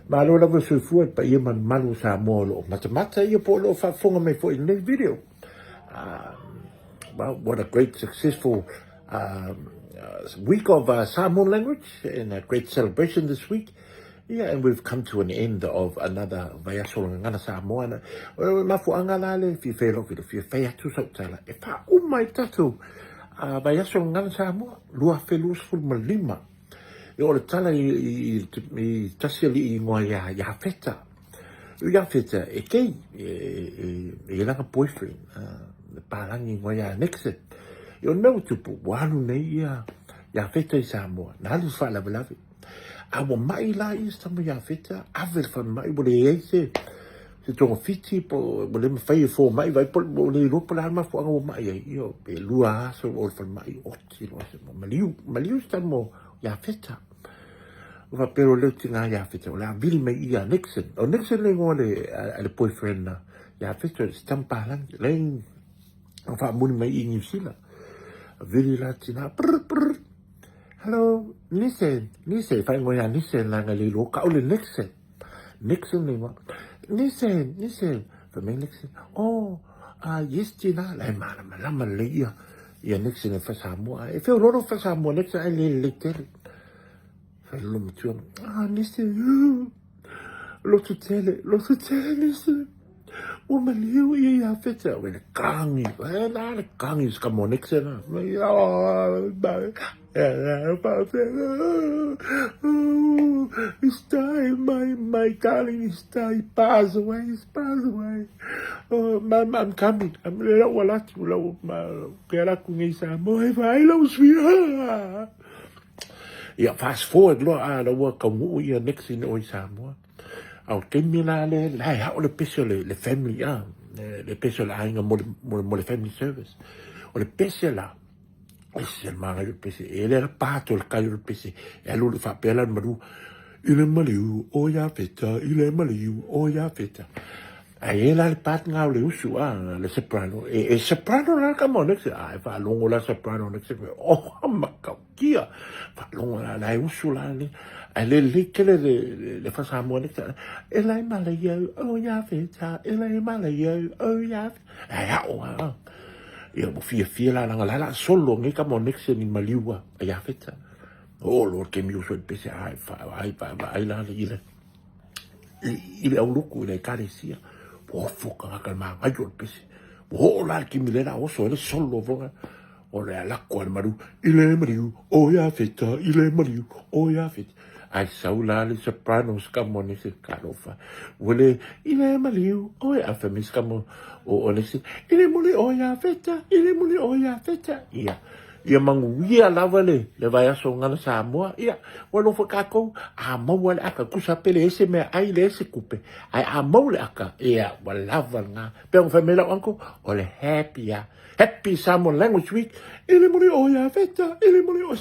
Malo lava le soifua i le paia ma le mamalu o Samoa o lo o matamata ia po o lo o faafofoga mai foi i lenei video. Well, what a great successful week of Samoan language and a great celebration this week. Yeah, and we've come to an end of another vaiaso o le Gagana Samoa. O le mafuaaga la le fia fai lau fia fai atu sau tala e faauma ai tatou vaiaso o le Gagana Samoa 2025. E o le tala i tasi alii ingoa ia Iafeta. O Iafeta e gay, e i ai lana boyfriend, le palagi ingoa ia Nixon. E o le mea ua tupu, ua alu nei ia Iafeta i Samoa, na alu i faalavelave. A ua mai la ia si tama Iafeta, ave i le falemai, ua leai se se togafiti po ua le mafai e fomai vaai po ua le iloa po o le a le mafuaaga ua mai ai. Io, pe lua aso o le falemai, oti loa se maliu, maliu si tama o Iafeta. Ua faapea loa lea o tina Iafeta, o le a vili mai ia Nixon. O Nixon le igoa a le boyfriend na Iafeta, si tama palagi. Lei na faamuli mai i Niu Sila. Vili la tina, prr, prr. Hello, Nixon, Nixon, faaigoa ia Nixon leaga e le iloa kau le Nixon. Nixon le igoa. Nixon, Nixon. Fai mai Nixon, oh, yes tina, la e malamalama lelei ia, ia Nixon e faa-Samoa. E feoloolo faa-Samoa Nixon ae le lelei tele. Fai lolo matua, ah, Nixon, loto tele, loto tele Nixon. Ua maliu ia ia Feta, ua le kagi, e la le kagi se ka mo Nixon. He's dying, my darling, he's dying, he passed away, he's passed away. Oh, mum, I'm coming. I'm lau alatu, lau, ke alaku nei Samoa, e vai lau sweetheart. Ia, fast forward loa, a la ua kaunuu ia Nixon o i Samoa. A o taimi la le, la e hao le pese o le, le family, a, le pese o le aiga mo le, mo le family service. O le pese la, ese le māngai o le pese, e le la pato le kai o le pese, e alu le faapea la le malu, i le maliu o Iafeta, i le maliu o Iafeta. Ae e la le part ngā o le usu, a, le soprano, e, e soprano la ka mo next, a, e whaalongo la soprano next, oh, makau kia, whaalongo la, la e usu la, le, a le le kele le, le, le whasamoa next, e lai mala iau, o Iafeta, e lai mala iau, o Iafeta, e ao, a, ia, ua fiafia la langa, la la solo nge ka mo next ni maliu a, Iafeta. Oh, Lord, ke mi usu e pese, ai, wha, ai, wha, ai la le ile. I le auluku i le ekalesia, ua ofo kangaka le māngai o le pese. Ua oo la le kimi le la oso e le solo fonga. O le alako a le maru, i le maliu, o Iafeta, i le maliu, o Iafeta. Ai sau la le soprano se ka mone se kalofa. Ua le, i le maliu, o ia, fai mai se ka mo, o, o le se, i le muli o Iafeta, i le muli o Iafeta. Ia, Ia manuia lava le le vaiaso o Gagana Samoa. Ia, ua alofa kākou, a maua le aka, kusa pele ese mea ai le ese kupe, ae a mau le aka, ia, ua lava lena. Pei ona fai mai lau uncle, o le happy a. Happy Samoan Language Week, i le muli o Iafeta, i le muli o.